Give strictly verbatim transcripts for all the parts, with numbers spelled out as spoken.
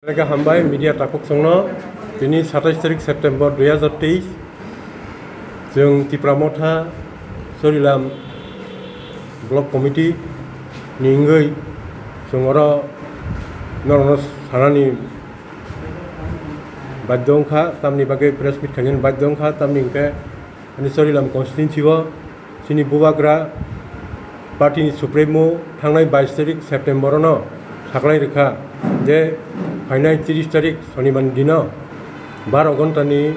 Belai khe hambai media takhuk chwngno. Tini satais tarik September dui hazar teis, chwng Tipra Motha Chorilam Block Committee ni wngwi chwng oro norokno sanani badhyo wngkha, tamni bagwi press meet khainani badhyo wngkha, tamni hwnkhe ani Chorilam constituency o chini bubagra party ni supremo thangnai bais tarik September no saklai rwkha je phainai tris tarik Sonibar ni dino baro ghonta ni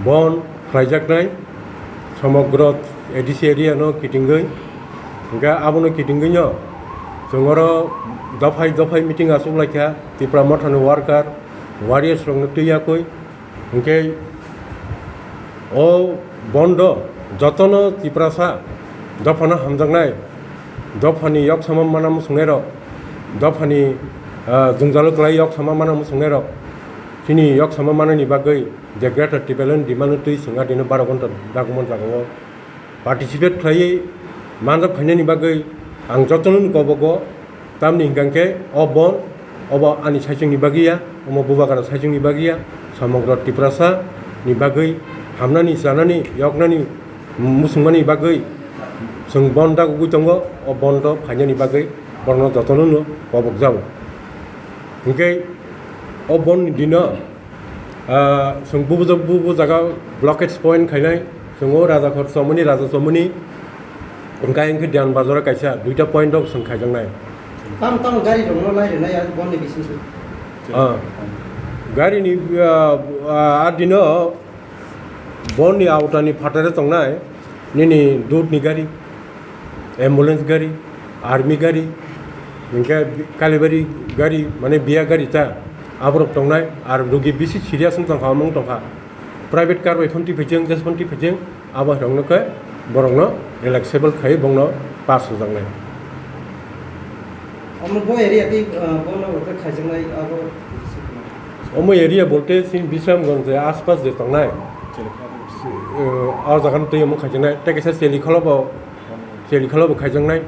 bon khlaijaknai somogro A D C area no kitingwi. Hwnkhe abono kitingwi no chwng oro dophai dophai meeting achuk laikha, Tipra Motha ni worker, warriors rok no twi yakwi. Hwnkhe o bondo jotono Tiprasa dophano hamjaknai, dophani yok sama mana muchungnairok, dophani, ah, jwngjalo kwlai yok sama mana muchungnairok, chini yok sama manani bagwi je Greater Tipraland demand twi chwng adino baro ghonta dagumani jagao participate khlaiwi manjak phainani bagwi ang jotono ni kobogo. Tamni hwnkha khe o bon obo ani saichungni bagwi ya, omo bubagra saichungni bagwi ya, somogro Tiprasa ni bagwi hamnani, chanani, yoknani, muchungmani bagwi chwng bon dagugwi tongo. O bon do phainani bagwi borokno jotono no kobok jago. Hwnkhe o bon ni dino Ah, chwng bubu, bubu jaga blockage point khainai, chwng o Raja Khor Chomoni, Raja Chomoni, hwnkhe, hwnkhe Diyan Bazar o kaisa, duita point o chwng khaijaknai. Tamo, tamo gari rokno lai rwnai, ah, bonni bisingtwi. Ah, gari ni, ah, ah, a dino bonni aota ni phataro tongnai, nini dut ni gari. Ambulance gari, army gari, hwnkhe Kalibari gari, mane biya gari ta, aborok tongnai, ar rugi bisi serious wng tongkha, omo wng tongkha. Private car bai phano twi phaijak, gas phano twi phaijak, abo hai rokno khe borokno relaxable khai bongno pass rwjaknai. Omo bo area tei, ah, bono bo khe khaijaknai abo. Omo area bolte chini Bisramganj je aspas je tongnai, eh, o jaga no twi omo khaijaknai, tei kaisa Chelikholo bo Chelikholo bo khaijaknai.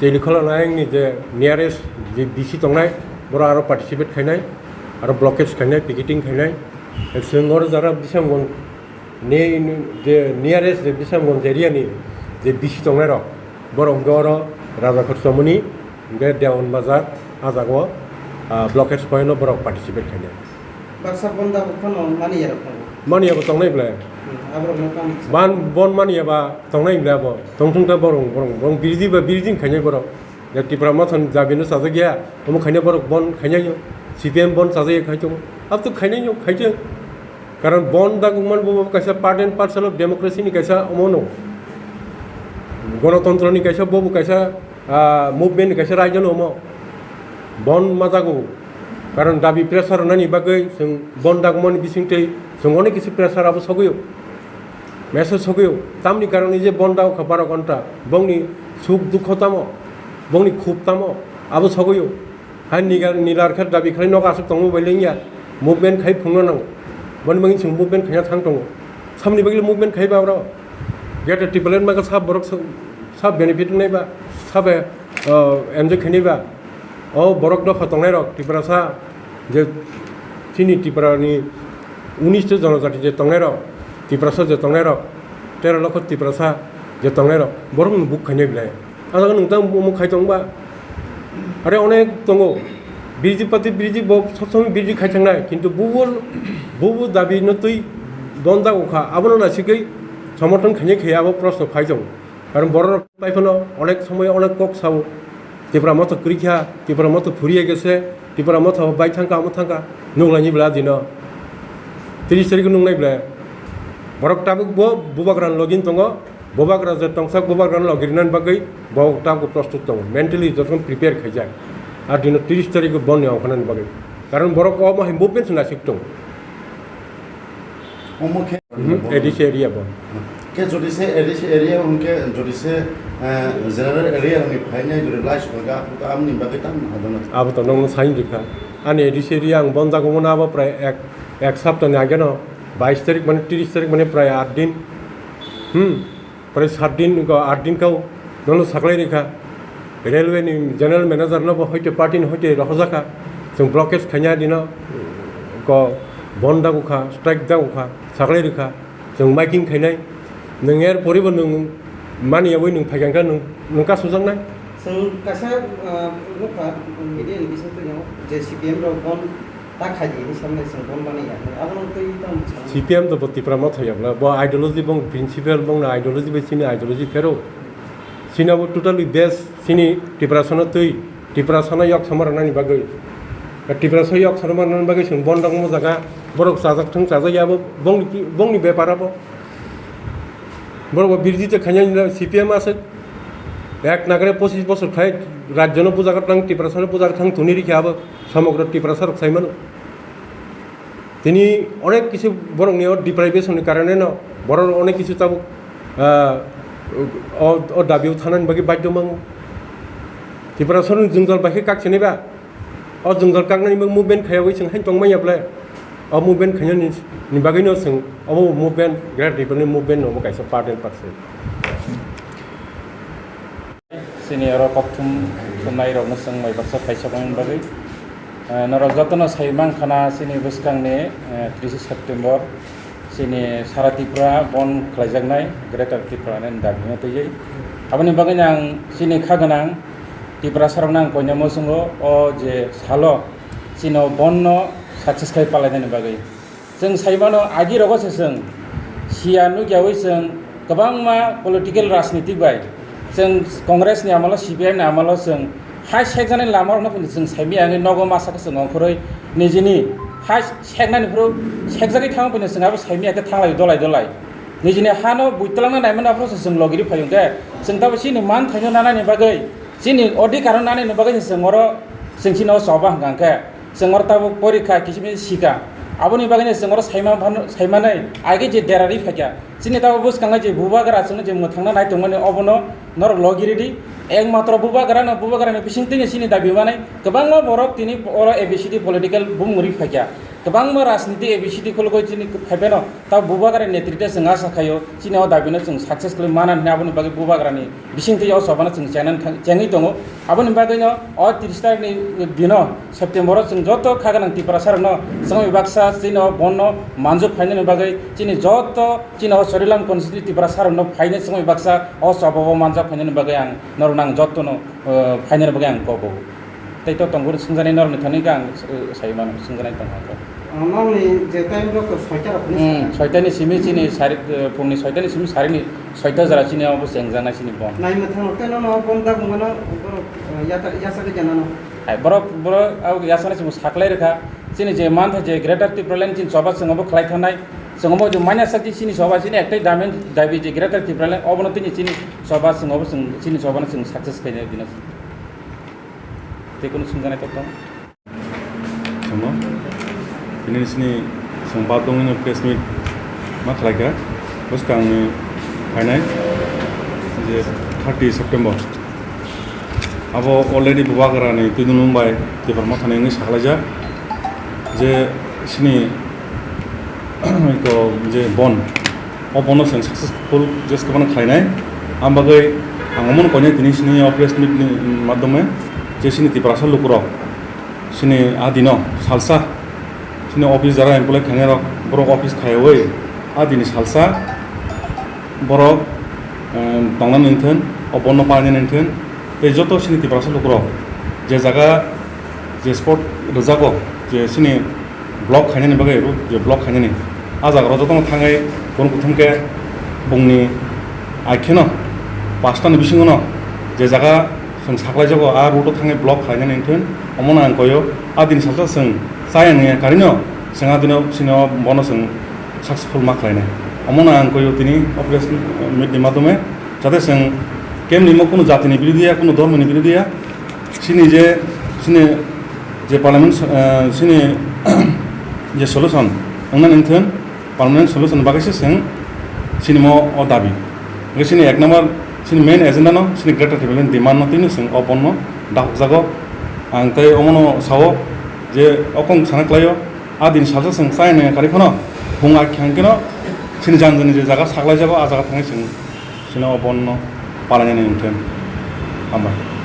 Chelikholo no ayang ni je nearest je B C tongnai, boro aro participate khainai, aro blockage khainai, picketing khainai. Chwng oro jara Bisramganj ni je nearest je Bisramganj area ni je B C tongnai rok, borok hwnkhe oro Raja Khorchomoni, hwnkhe Dewan Bazar, ah jaga o, ah, blockage point o borok participate khainai. Baksa bonda bo phano mani yarok tongo. Mani yabo tongnai ble. Hmm, aborok no tamo sa. Ban bon mani yaba tongnai ble abo. Tongthung ta borong, borong, borong biridi ba biridi khainai borok. Ya Tipra Motha ni dabi no sajak ya. Omo khainai borok bon khainai yo. C P M bon sajak ya khai tongo. Ab to khainai yo, khai tongo. Karon bon dagukman bo kaisa part and parcel of democracy ni kaisa omo no. Gonotontro ni kaisa bo kaisa, ah, movement ni kaisa raida no omo. Bon majago. Karon dabi pressure rwnani bagwi chwng bon dagmani bisingtwi chwng onek kisi pressure abo sogwi o, message sogwi o. Tamni karon je bon dago kha baro ghonta, bongni suk dukho tamo, bongni khub tamo, abo sogwi o. Hai nigar nilar khe dabi khlai nok aswk tongma bai lengya, movement khai phungna nango. Boni bagwi chwng movement khaina thang tongo. Samni bagwi movement khai ba oro. Greater Tipraland maga sa borok sa, sa benefit nai ba, sa be, ah, enjoy khainai ba. O borok dopha tongnai rok, Tiprasa je chini Tripura ni unis ta jonojati je tongnai rok, Tiprasa je tongnai rok, tero lokho Tiprasa je tongnai rok, borok ni buk khainai belai. Ang nwng tang omo khai tong ba. Are onek tongo. B J P party, B J P bo sob somoi B J P khai thangnai, kintu bubo, bubo dabi no twi bon jago kha. Abono nasikwi somorthon khainai khe abo proshno phai tongo. Karon borok bai phano onek somoi onek kok sao. Tipra Motha kwrwi kha, Tipra Motha phuriya gese, Tipra Motha bai thangka, amo thangka. Nukla ni bla dino. Tris tarik nuknai bla. Borok tabuk bo bubagra login tongo. Bubagra je tongsak bubagra no logi rinani bagwi bo tabuk prostut tongo, mentally jotono prepare khaijak. Ar dino tris tarik o bonni ongkhanani bagwi. Karon borok omo hai movement se naisik tongo. Omo khe Mhm, A D C area bo. Khe jodi se A D C area hwnkhe jodi se, eh, general area hwnwi phainai jodi lai sokha, amoni bagwi tamo hadono. Abo to nongno sain rikha. Ani A D C area ang bon jago mano abo prai ek, ek sapta ni age no, bais tarik mane tris tarik mane prai aat din. Hmm. Pore sat din ko aat din kau nono saklai rikha. Railway ni general manager no bo hoite party ni hoite rohorjakha. Chwng blockade khaina dino ko bon dago kha, strike dago kha, saklai rwkha, chwng miking khainai. Nwng er poribo nwng mani yawi nwng phaikang kha nwng, nwng ka sujaknai. Chwng kaisa, ah, nukha, media ni bising twi no je C P M rok bon ta khaidi hinwi samnai chwng bon mani ya. Abo no twi tamo chwng. C P M to bo Tipra Motha ya bla, bo ideology bong principle bong na ideology bai chini ideology phero. Chini abo totally base chini Tiprasano twi, Tiprasano yok sama rwnani bagwi. Tiprasa yok sama rwnani bagwi chwng bon rok mo jaga, borok chajak thung chajak ya bo bongni, bongni bepar abo. Borok bo birjita khaina C P M aswk ek nagare pochis bosor khai rajyono bujaga thang, Tiprasano bujaga thang tuni rikha abo somogro Tiprasa rok sai mano. Tini onek kisu borokni o deprivation ni karone no borok onek kisu tabuk, ah, o, o dabi o thanani bagwi baidhyo mango. Tiprasano jwngjal bai khe kakchini ba? O jwngjal kaknani bagwi movement khayogwi chwng haino tongmanya ble? O movement khainani ni bagwino chwng obo movement, Great Rebuilding Movement no omo kaisa part and parcel. Chini oro kokthum thumnai rokno chwng bai baksa phaisoknani bagwi, eh, norok jotono sai mankha na chini bwskangni, eh, tris September chini sara Tripura bon khlaijaknai Greater Tripura ni dabi no twiwi. Aboni bagwi ang chini kha gwnang Tiprasa rokno ang koinai muchungo o je salo chini o bon no success khai palainani bagwi. Chwng sai mano, agi rogo se chwng siya nukyawi chwng kwbangma political rajniti bai chwng Congress ni amalo, C P I M ni amalo chwng hai sekjaknai lama rokno phano chwng saimaya wngwi nogo masa khe chwng ongkhorwi nijini hai seknani phuru sekjagwi thangma phano chwng abo saimaya khe thanglaio dolai dolai. Nijini hano buitwlangna naimani aphuru se chwng logiri phaio hwnkhe chwng tabo chini manthaino nanani bagwi, chini odhikar-o nanani bagwi se chwng oro chwng chini o choba hwnkha hwnkhe. Chwng oro tabuk porikha kisimisa sika. Aboni bagwino chwng oro saima phano, saimanai age je derarwi phaikha. Chini tabuk bwskango je bubagra chwngno je mwthangna nai tongmani obono norok logi ridi. Ekmatro bubagrano, bubagrani bisingtwino chini dabi manai kwbangma borok tini oro A B C D political bumung rwi phaikha. Kwbangma rajniti A B C D khulugwi chini phaiphano tabuk bubagrani netritwe chwng asa khaio chini o dabino chwng success khwlwi mana hwnwi aboni bagwi bubagrani bisingtwi o chobano chwng chengna thang-, chengwi tongo. Aboni bagwino o tris tarikni dino September-o chwng joto kha gwnang Tiprasarokno chwngwi baksa chini o bonno manjak phainani bagwi chini joto chini o Chorilam constituency Tiprasarokno phainai chwngwi baksa o chobao manjak phainani bagwi ang norokno ang jotono, eh, phainani bagwi ang kobo. Tei to tongphuru swngjaknai norokni thani khe ang, eh, sai mano, swngjaknai tongkha khe. Ah, norokni je time rok to soita rok hinwi Hmm, sakha. Soita ni simi chini sari, eh, phungni soita ni simi sarini soita jora chini abo chengjaknai chini bon. Nai mwthang rok tei nono bon da bungano borok, eh, yata, yasa khe janano. Hai, borok, borok abo yasaknai chini saklai rwkha. Chini je mantha je Greater Tipraland chini choba chwng abo khlai thanai. Chwng abo je manya sak chini choba chini ektai damen dabi je Greater Tipraland obono tini chini choba chwng abo chwng chini chobano chwng success khainai bino. Tei kunu swngjaknai tok tong? Somo, tini sini songba tongwino press meet ma khlaikha, bwskangni phainai je thirty September. Abo already bubagrani twidulung bai Tipra Mothani wngwi saklaijak je sini iko je bon, o bono chwng successful jes kwbangno khlainai. Ang bagwi ang omono koinai tini sini o press meet ni madhyome je sini Tiprasa lukurok sini a dino salsa sini office jara employee khainai rok borok office khaiwi a dini salsa borok, eh, tongna nangthun, o bono paina nangthun, tei joto sini Tiprasa lukurok je jaga je spot rwjago je sini block khainani bagwi ro-, je block khainani. A jaga rok jotono thangwi borok kuthum khe bongni aikheno pasta ni bisingo no je jaga chwng saklaijago a road o thangwi block khlainani wngthun omono ang koyo a dini salsa chwng chaya nangya karino chwng a dino sini o bono chwng successful ma khlainai. Omono ang koyo tini o press meet ni madhyome jate chwng kemni mo kunu jatini birodhiya, kunu dhormoni birodhiya, Chini je, chini je parliament, eh, chini je solution, wngna nangthun, permanent solution bagwi se chwng chini mo o dabi. Hwnkhe chini ek number, chini main agenda no, chini Greater Tipraland demand no tini chwng o bon no dakhokjago. Ang tei omono sao je okong sana khlaio, a din salsa chwng chai nangya kari phano, phung akhang keno, chini jani jani je jaga saklaijago, a jaga thangwi chwng chini o bon no palainani nangthun. Hambai.